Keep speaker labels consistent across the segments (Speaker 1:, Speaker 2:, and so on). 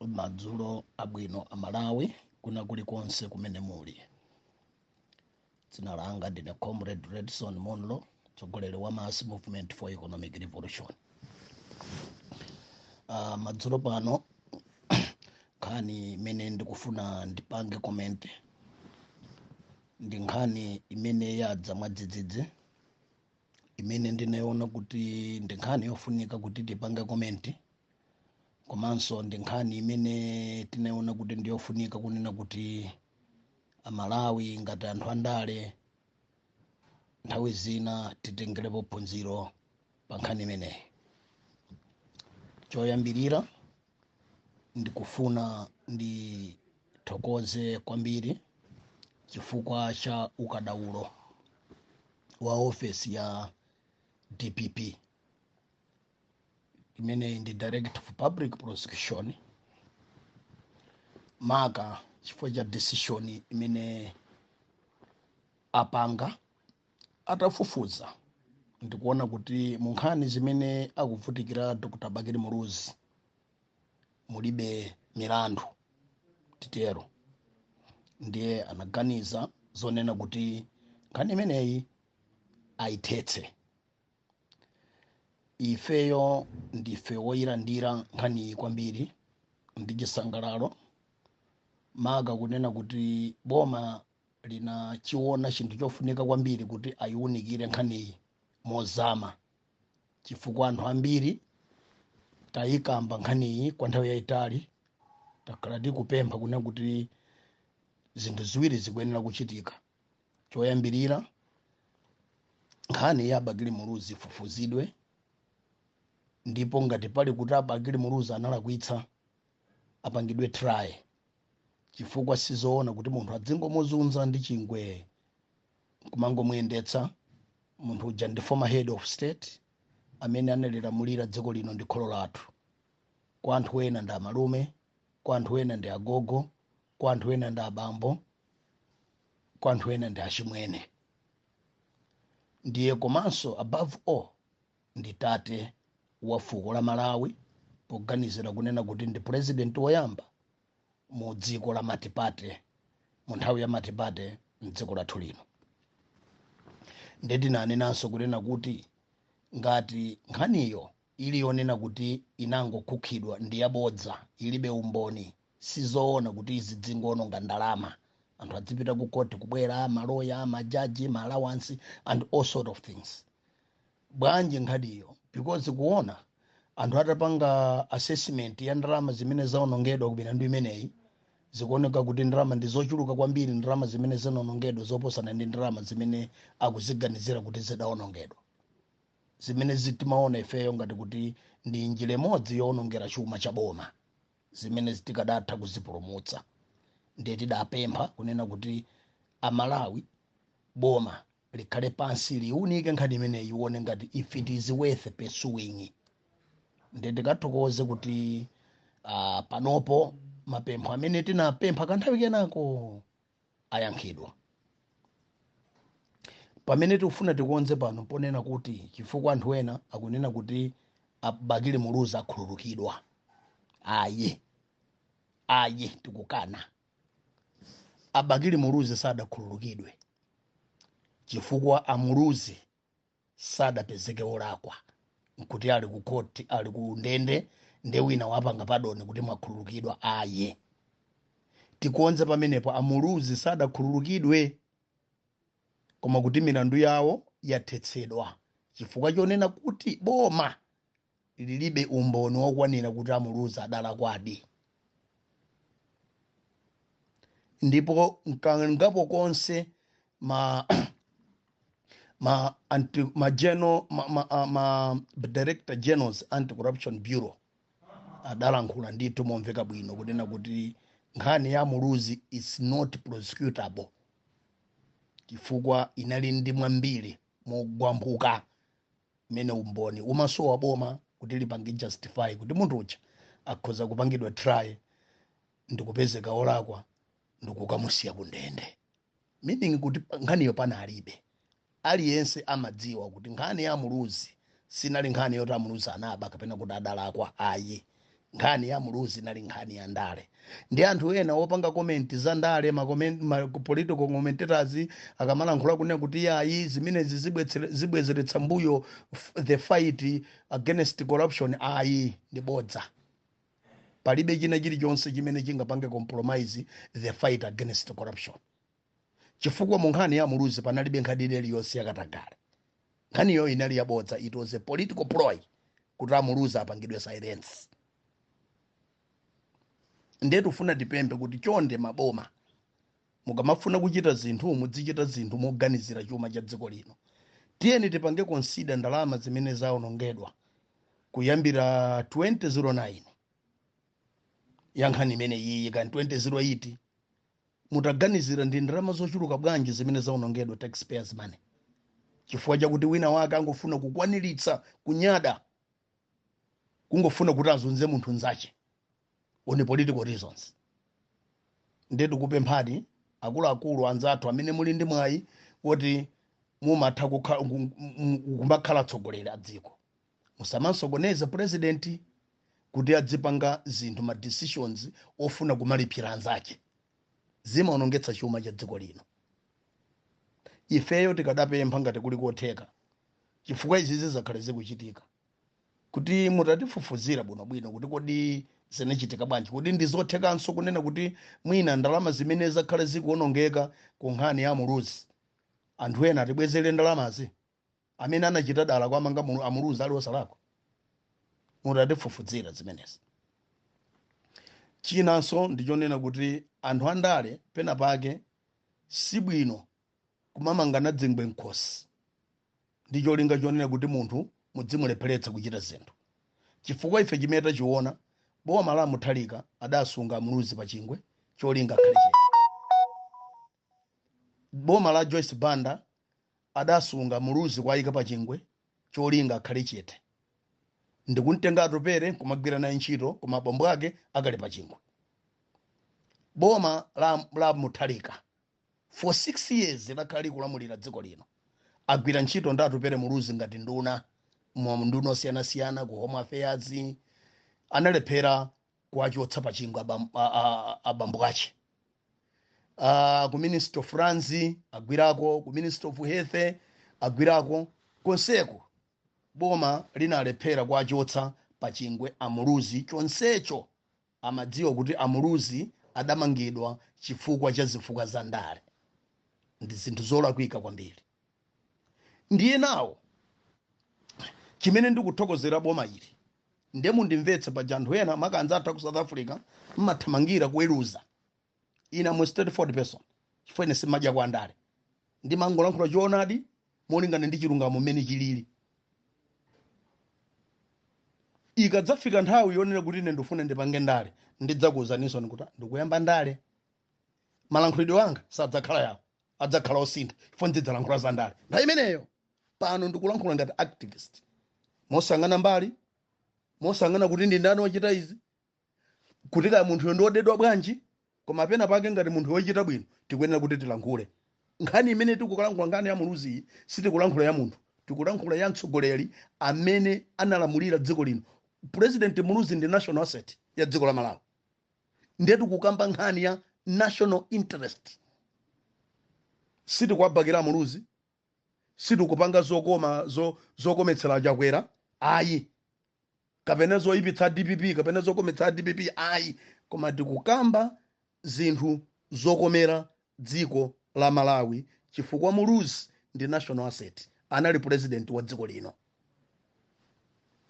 Speaker 1: Madzulo abwino Amalawi kuna kulikonse kumene muli. Dzina langa ndine Comrade Redson Munlo, mtsogoleri wa Mass Movement for Economic Revolution. Madzulo pano nkhani imene ndikufuna ndipange comment ndi nkhani imene yadza mwadzidzidzi, imene ndinaona kuti ndi nkhani yofunika kuti tipange comment, komanso ndi nkhani imene tinaona kuti ndiyofunika kunena kuti Amalawi ngati anthu andale nthawi zina titengerepo phunziro pa nkhani imeneyi. Choyambirira, ndikufuna ndithokoze kwambiri chifukwa cha ukadaulo wa ofesi ya DPP, imene ndi Director of Public Prosecution, maka chifukwa cha decision imene apanga atafufuza ndikuona kuti mu nkhani zimene akuvutikira Dr. Bakili Muluzi mulibe milandu titero. Ndiye anaganiza zonena kuti nkhani imeneyi ayithetse. Ifeyo ndife woyilandira nkhaniyi kwambiri ndi chisangalalo, maka kunena kuti boma linachiona chinthu chofunika kwambiri kuti ayiwunikire nkhaniyi mozama, chifukwa anthu ambiri tayikamba nkhaniyi kwa nthawi yayitali. Takhala tikupempha kunena kuti zinthu ziwiri zikuyenera kuchitika. Choyambirira, nkhani ya Bakili Muluzi ifufuzidwe, ndipo ngati pali kuti Abakili Muluzi analakwitsa, apangidwe try, chifukwa sizoona kuti munthu adzingomuzunza ndi chingwe kumangomuyendetsa. Munthu uja ndi former head of state amene analilamulira dziko lino, ndi kholo lathu. Kwa anthu ena ndi amalume, kwa anthu ena ndi agogo, kwa anthu ena ndi abambo, kwa anthu ena ndi achimwene. Ndiye komanso, above all, ndi tate wa fuko la Malawi, poganizira kunena kuti ndi president woyamba mu dziko la multiparty, mu nthawi ya multiparty mdziko lathu lino. Nditinanenanso kunena kuti ngati nkhaniyo ili yonena kuti inangokhukhidwa, ndi yabodza, ilibe umboni, sizoona kuti izi dzingononga ndalama, anthu adzipita ku koti, kubwera maloya, majaji, ma allowance and all sort of things. Bwanji nkhaniyo? Because kuona anthu atapanga assessment ya ndalama zimene zaonongedwa ku milandu imeneyi, zikuoneka kuti ndalama ndi zochuluka kwambiri, ndalama zimene zinaonongedwa zoposana ndi ndalama zimene akuziganizira kuti zidaonongedwa, zimene zitimaona ifeyo ngati kuti ndi njira imodzi yoonongera chuma cha boma zimene tikadatha kuzipulumutsa. Ndiye tidapempha kunena kuti Amalawi, boma likhale pansi, liunike nkhani imeneyi, ione ngati if it is worth pursuing. Ndiye tikathokoze kuti panopo mapempho amene tinapempha kanthawi kenako ayankhidwa. Pamene tikufuna tikonze pano ponena kuti, chifukwa anthu ena akunena kuti Abakili Muluzi akhululukidwa, ayi, ayi, tikukana. Abakili Muluzi sadakhululukidwe, chifukwa Amuluzi sadapezeke olakwa nkuti ali ku koti, ali ku ndende, nde wina wapanga pardon kuti mwakhululukidwa. Ayi, tikonze pamenepo. Amuluzi sadakhululukidwe, koma kuti milandu yawo yathetsedwa chifukwa chonena kuti boma lilibe umboni wokwanira kuti Amuluzi adalakwadi. Ndipo nkangapo konse ma anti ma general ma director generals, Anti Corruption Bureau, adalankhula ndithu momveka bwino kunena kuti nkhani ya Muluzi is not prosecutable, chifukwa inali ndi mwambiri mogwambuka mmene umboni umasowa boma kuti lipange justify kuti munthu uja akhoza kupangidwa try ndikupezeka olakwa ndikukamusiya kundende, meaning kuti nkhaniyo panalibe. Aliyense amadziwa kuti nkhani ya Muluzi sinali nkhani yoti Amuluzi anaba kapena kuti adalakwa, ayi. Nkhani ya Muluzi inali nkhani ya ndale, ndi anthu ena opanga comment za ndale, ma political commentators, akamalankhula kunena kuti ayi, zimenezi zibwezeretsa mbuyo the fight against corruption, ayi, ndi bodza. Palibe china chilichonse chimene chingapange compromise the fight against corruption, chifukwa mu nkhani ya Muluzi panalibe nkhani iliyonse yakatangale. Nkhaniyo inali yabodza. It was a political ploy kuti aMuluzi apangidwe silence. Ndiye tifuna tipemphe kuti chonde, maboma, mukamafuna kuchita zinthu, mudzichita zinthu moganizira chuma cha dziko lino. Tiyeni tipange consider ndalama zimene zawonongedwa kuyambira 2009 ya nkhani imene iyi kani 2008. Mutaganizira, ndi ndalama zochuluka bwanji zimene zawonongedwa, taxpayers' money, chifukwa chakuti wina wake angofuna kukwaniritsa kunyada, kungofuna kuti azunze munthu nzache on political reasons. Ndiye tikupemphani, akuluakulu anzathu amene muli ndi mwayi woti mumatha kumakhala atsogoleri a dziko, musamasokoneze president kuti adzipanga zinthu, ma decisions ofuna kumalipira anzache. Zimaonongetsa chuma cha dziko lino. Ifeyo tikadapempha, ngati kuli kotheka, chifukwa izi zizakhale zikuchitika, kuti mutatifufuzira bwinobwino kuti kodi zinachitika bwanji, kuti ndizothekanso kunena kuti mwina ndalama zimene zakhale zikuonongeka ku nkhani ya Muluzi, anthu ena atibwezere ndalamazi, amene anachita dala kwamanga aMuluzi ali osalakwa. Mutatifufuzira zimenezi. Chinanso ndichonena kuti anthu andale pena pake sibwino kumamangana dzingwe nkhosi ndi cholinga chonena kuti munthu mudzimulepheretsa kuchita zinthu, chifukwa ife chimene tachiona, boma la Mutharika adasunga Muluzi pachingwe cholinga akhale chete. Boma la Joyce Banda adasunga Muluzi kwayika pachingwe cholinga akhale chete, ndikumtenga Atupere kumagwira naye ntchito, koma abambo ake akali pachingwe. Boma la Mutharika for 6 years lakhala likulamulira dziko lino, agwira ntchito ndi Atupere Muluzi ngati nduna, mu nduna osiyanasiyana, ku Home Affairs, analephera kuwachotsa pachingwe abambo ache. Ku Minister of Lands agwirako, ku Minister of Health agwirako, konseko boma linalephera kuwachotsa pachingwe aMuluzi, chonsecho amadziwa kuti aMuluzi adamangidwa chifukwa cha zifukwa za ndale. Ndi zinthu zolakwika kwambiri. Ndiye nawo chimene ndikuthokozera boma ili, ndiye mundimvetse, paja anthu ena makanza atha ku South Africa mmathamangira kuweruza. Ine am a straightforward person, chifukwa ine simadya kwa andale, ndimangolankhula choonadi molingana ndi chilungamo mmene chilili. Ikadzafika nthawi yonena kuti ine ndifune ndipange ndale, ndidzakuwuzaninso kuti ndikuyamba ndale. Malankhulidwe anga sadzakhala yawo, adzakhala osintha, chifukwa ndidzalankhula za ndale nthawi imeneyo. Pano ndikulankhula ngati activist, mosang'ana mbali, mosang'ana kuti ndi ndani wachita izi, kuti kaya munthuyo ndi wodedwa bwanji, koma pena pake ngati munthu wochita bwino tikuyenera kuti tilankhule. Nkhani imene tikulankhula, nkhani ya Muluzi, sitikulankhula ya munthu, tikulankhula ya mtsogoleri amene analamulira dziko lino. President Muluzi ndi national asset ya dziko la Malawi, ndiye tikukamba nkhani ya national interest. Sitikuwabakira Muluzi, sitikupanga zokoma zokometsera Chakwera, ayi, kapena zoyipitsa DPP, kapena zokometsa DPP, ayi, koma tikukamba zinthu zokomera dziko la Malawi, chifukwa Muluzi ndi national asset, anali president wa dziko lino.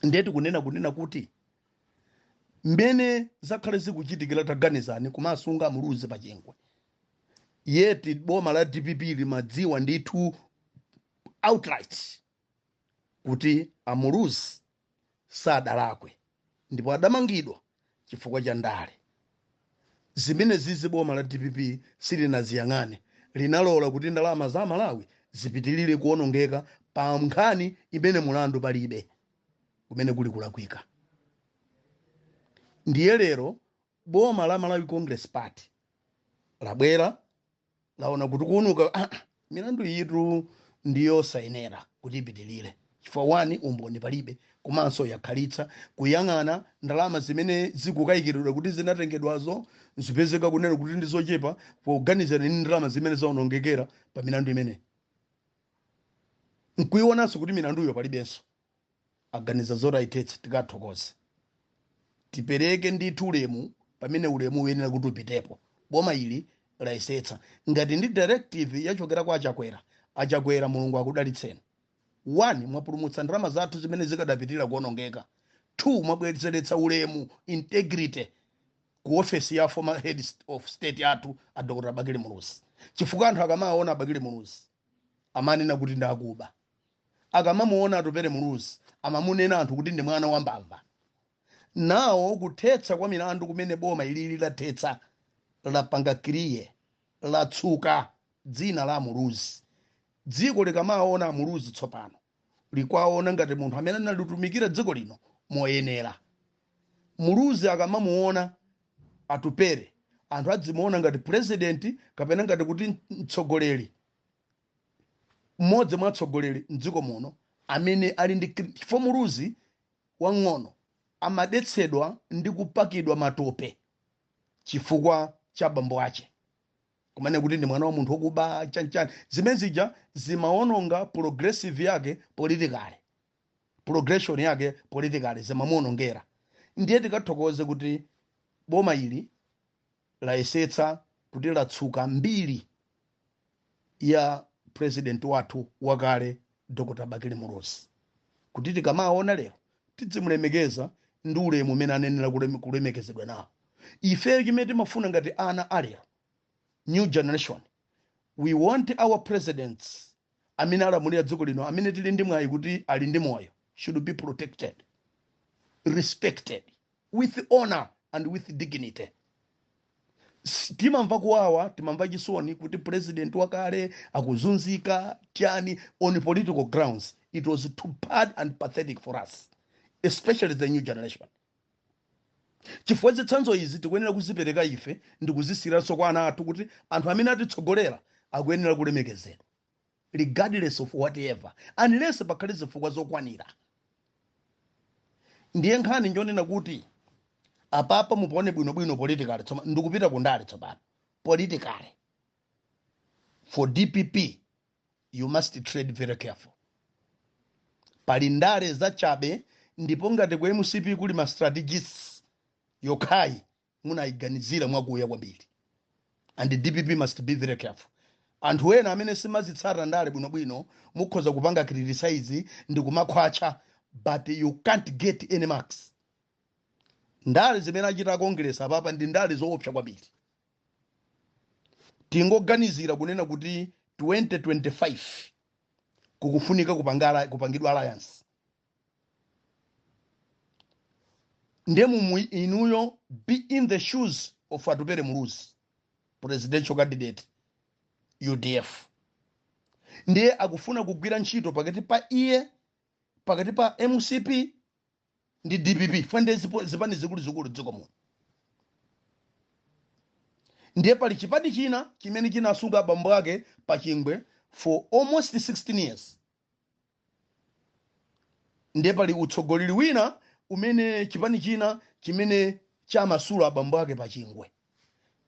Speaker 1: Ndiye tikunena kunena kuti mmene zakhale zikuchitikira, taganizani, kumasunga Muluzi pachingwe, yet boma la DPP limadziwa ndithu outright kuti aMuluzi sadalakwe ndipo adamangidwa chifukwa cha ndale. Zimene zizi boma la DPP silinaziyang'ane, linalola kuti ndalama za Malawi zipitilire kuonongeka pa nkhani imene mulandu palibe, kumene kuli kulakwika. Ndiye lero boma la Malawi Congress Party labwera, laona kuti kuunuka milandu yitu ndiyosayenera kuti ipitilire, chifukwa one, umboni palibe. Komanso yakhalitsa kuyang'ana ndalama zimene zikukayikiridwa kuti zinatengedwazo, zipezeka kunena kuti ndi zochepa poganizira ndi ndalama zimene zaonongekera pa milandu imeneyi, nkuionanso kuti milanduyo palibenso. Aganiza zoti ayithetse. Tikathokoze, tipereke ndithu ulemu pamene ulemu uyenera kuti upitepo. Boma ili layesetsa. Ngati ndi directive yachokera kwa Achakwera, Achakwera, Mulungu akudalitseni. One, mwapulumutsa ndalama zathu zimene zikadapitirira kuonongeka. Two, mwabwezeretsa ulemu, integrity, ku ofesi ya former head of state yathu a Dr Bakili Muluzi, chifukwa anthu akamaona Bakili Muluzi amanena kuti ndi akuba. Akamamuona Atupere Muluzi amamunena anthu kuti ndi mwana wambava. Nawo kuthetsa kwa milandu kumene boma ilili lathetsa, lapanga clear, latsuka dzina la Muluzi. Dziko likamaona Muluzi tsopano likwaona ngati munthu amene analitumikira dziko lino moyenera. Muluzi akamamuona Atupere, anthu adzimuona ngati president kapena ngati kuti mtsogoleri, mmodzi mwa atsogoleri mdziko muno amene ali ndi, chifukwa Muluzi wang'ono amadetsedwa ndi kupakidwa matope chifukwa cha bambo ache, kumene kuti ndi mwana wa munthu wokuba, chanichani. Zimene zija zimaononga progressive yake politically, progression yake politically zimamuonongera. Ndiye tikathokoze kuti boma ili layesetsa kuti latsuka mbiri ya president wathu wakale Dr Bakili Muluzi, kuti tikamaona lero tidzimulemekeza ndi ulemu umene anenera kulemekezedwa nawo. Ifeyo chimene timafuna ngati ana alero, new generation, we want our presidents amene alamulira dziko lino, amene tili ndi mwayi kuti ali ndi moyo, should be protected, respected with honor and with dignity. Timamva kuwawa, timamva chisoni kuti president wakale akuzunzika chani on political grounds. It was too bad and pathetic for us, especially the new generation, chifukwa zitsanzo izi tikuyenera kuzipereka ife ndi kuzisiyiranso kwa ana athu, kuti anthu amene atitsogolera akuyenera kulemekezedwa regardless of whatever, unless pakhale zifukwa zokwanira. Ndiye nkhani njonena kuti apapa mupaone bwinobwino politically. Tsopano ndikupita kundale tsopano. Politically, for DPP, you must tread very careful. Pali ndale zachabe, ndipo ngati ku MCP kuli ma strategists, yokhayi munayiganizira mwakuya kwambiri, and the DPP must be very careful. Anthu ena amene simazitsata ndale bwinobwino mukhoza kupanga criticize ndi kumakhwacha, but you can't get any marks. Ndale zimene achita Congress apapa ndi ndale zoopsa kwambiri. Tingoganizira kunena kuti 2025 kukufunika kupangidwa alliance. Ndiye mumu inuyo be in the shoes of Atupere Muluzi, presidential candidate UDF. Ndiye akufuna kugwira ntchito pakati pa iye, pakati pa MCP ndi DPP, fande zipani zikuluzikulu dziko muno. Ndiye pali chipani china chimene chinasunga abambo ake pa chingwe for almost 16 years. Ndiye pali utsogoleri wina umene chipani china chimene chamasula abambo ake pa chingwe.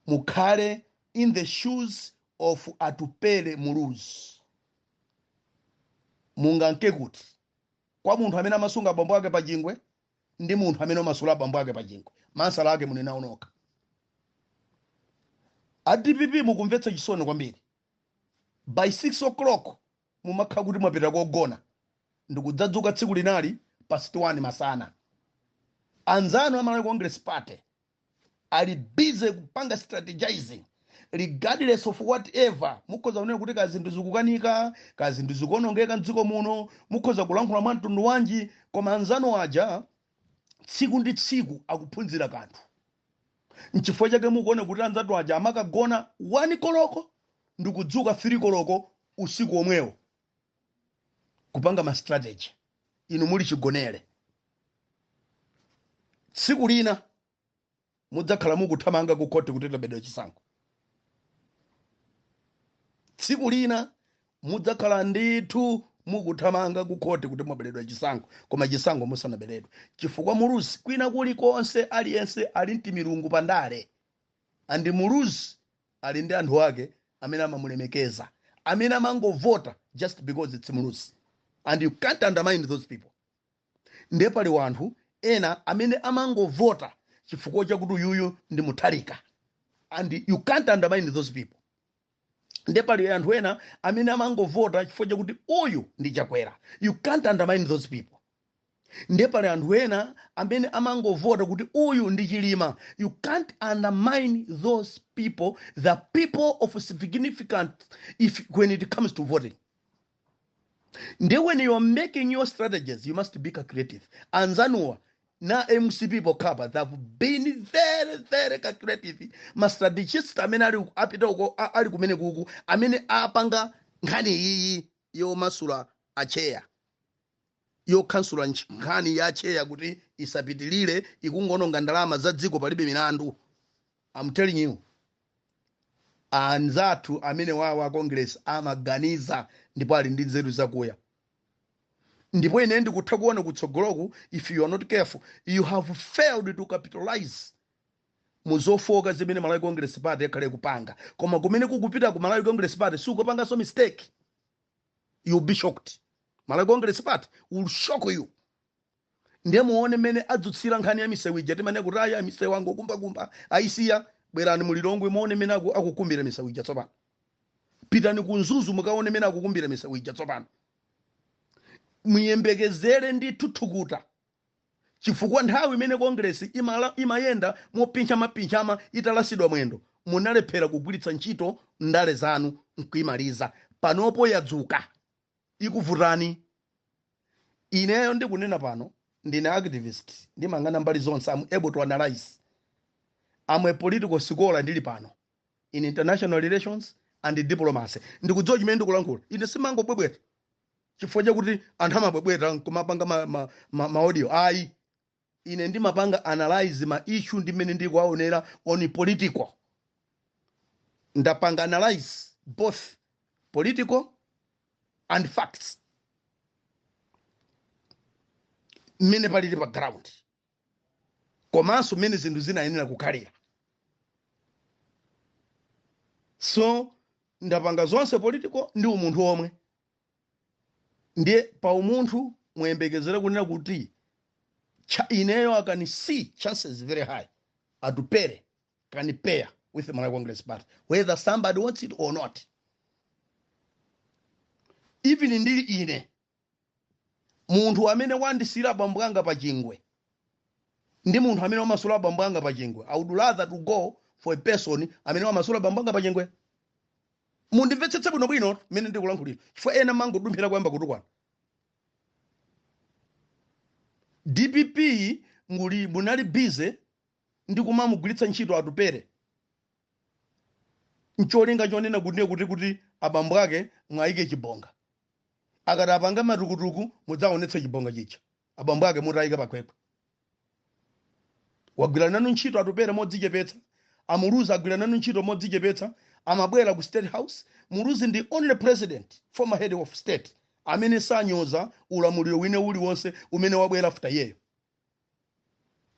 Speaker 1: Mukhale in the shoes of Atupele Muluzi, munganke kuti kwa munthu amene amasunga abambo ake pa chingwe ndi munthu amene amasula abambo ake pa chingwe, mansala ake munenawo nokha. A DPP, mukumvetsa chisoni kwambiri. By 6 o'clock mumakhala kuti mwapita kogona, ndikudzadzuka tsiku linali past 1 masana. Anzanu a Malawi Congress Party ali busy kupanga strategizing regardless of whatever. Mukhoza kunena kuti ka zinthu zikukanika, ka zinthu zikuonongeka mdziko muno, mukhoza kulankhula mwa mtundu wanji, koma anzanu aja tsiku ndi tsiku akuphunzira kanthu. Nchifukwa chake mukuona kuti anzatu aja amakagona 1 koloko ndikudzuka 3 koloko usiku omwewo kupanga ma strategy. Inu muli chigonere. Tsiku lina mudzakhala mukuthamanga ku khoti kuti tabedwa chisankho. Tsiku lina mudzakhala ndithu Mukuthamanga ku khoti kuti mwaberedwa chisankho, koma chisankho musanaberedwe, chifukwa Muluzi kwina kulikonse aliyense ali ndi milungu pandale, and Muluzi ali ndi anthu ake amene amamulemekeza, amene amangovota just because it's Muluzi, and you can't undermine those people. Ndiye pali wanthu ena amene amangovota chifukwa chakuti uyuyu ndi Mutharika, and you can't undermine those people. Ndiye pali anthu ena amene amangovota chifukwa chakuti uyu ndi Chakwera, you can't undermine those people. Ndiye pali anthu ena amene amangovota kuti uyu ndi Chilima, you can't undermine those people. The people of significant if when it comes to voting. Ndiye when you are making your strategies, you must be calculative. Anzanuwa na MCP pokhapa, they've been very, very calculative. Ma strategist amene ali apita uko, ali kumene kuku, amene apanga nkhani iyi yomasula acheya, yokhansula nkhani ya acheya kuti isapitilire, ikungononga ndalama za dziko, palibe milandu. I'm telling you, anzathu amene wawa Congress amaganiza ndipo ali ndi nzeru zakuya. Ndipo ine ndikutha kuona kutsogoloku, if you are not careful, you have failed to capitalize muzofoka zimene Malawi Congress Party yakhale kupanga. Koma kumene kukupita ku Malawi Congress Party, sikupanganso mistake, you'll be shocked. Malawi Congress Party will shock you. Ndiye muone mmene adzutsira nkhani ya misewu ija. Timene kuti aya misewu angokumbakumba, ayisiya. Bwerani mulilongwe, muone mmene akukumbira misewu ija tsopano. Pitani ku Mzuzu, mukaone mmene akukumbira misewu ija tsopano. Muyembekezere ndi tuthukuta, chifukwa nthawi imene Congress imayenda mopinchama-pinchama, italasidwa mwendo, munalephera kugwiritsa ntchito ndale zanu nkuimaliza. Panopo yadzuka, ikuvutani. Ineyo ndikunena pano, ndine activist, ndimang'ana mbali zonse. I'm able to analyze. I'm a political scholar. Ndili pano in international relations and diplomacy. Ndikudziwa chimene ndikulankhula. Ine simangobwebweta chifukwa chakuti anthu amabwebweta nkumapanga ma audio, ayi. Ine ndimapanga analyze ma issue ndi mmene ndikuwaonera on political. Ndapanga analyze both political and facts, mmene palili pa ground, komanso mmene zinthu zinayenera kukhalira. So ndapanga zonse, political ndi umunthu omwe. Ndiye pa umunthu muyembekezere kunena kuti ineyo I can see chances very high Atupele can pair with the Malawi Congress Party, whether somebody wants it or not. Even ndili ine, munthu amene wandisira abambo anga pa chingwe ndi munthu amene wamasula abambo anga pa chingwe, I would rather to go for a person amene wamasula abambo anga pa chingwe. Mundimvetsetse bwinobwino mmene ndikulankhulira, chifukwa ena mangodumphira kuyamba kutukwana. DPP muli munali busy ndi kumamugwiritsa ntchito Atupele ncholinga chonena kuti abambo ake mwayike chibonga, akati apanga matukutuku mudzaonetse chibonga chicha abambo ake mutayika pakhwekhwe. Wagwira nanu ntchito Atupele modzichepetsa, aMuluzi agwira nanu ntchito modzichepetsa, amabwera ku State House. Muluzi ndi only president, former head of state, amene sanyoza ulamuliro wine uliwonse umene wabwera after iyeyo.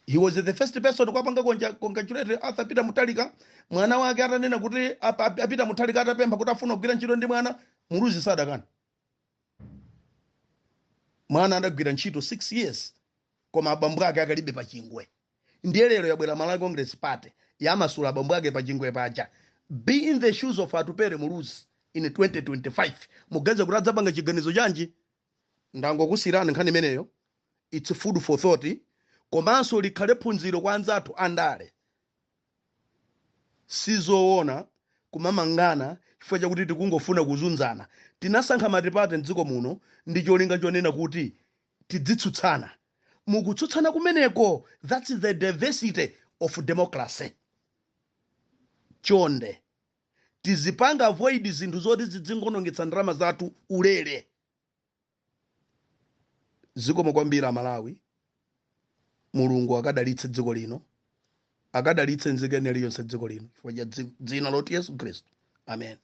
Speaker 1: He was the first person kwapanga congratulate Arthur Peter Mutharika mwana wake atanena kuti apita Mutharika atapempha kuti afuna kugwira ntchito ndi mwana. Muluzi sadakana. Mwana adagwira ntchito 6 years, koma abambo ake akalibe pachingwe. Ndiye lero yabwera Malawi Congress Party, yamasula abambo ake pachingwe paja. Be in the shoes of Atupele Muluzi in 2025, muganize kuti adzapanga chiganizo chanji. Ndangokusiyirani nkhani imeneyo, it's food for thought, komanso likhale phunziro kwa anzathu andale. Sizoona kumamangana chifukwa chakuti tikungofuna kuzunzana. Tinasankha multiparty mdziko muno ndi cholinga chonena kuti tidzitsutsana. Mukutsutsana kumeneko, that's the diversity of democracy. Chonde tizipanga avoid zinthu zoti zidzingonongetsa ndalama zathu ulere. Zikomo kwambiri Amalawi. Mulungu akadalitse dziko lino, akadalitse nzika ina iliyonse dziko lino, chifukwa cha dzina loti Yesu Khristu, amen.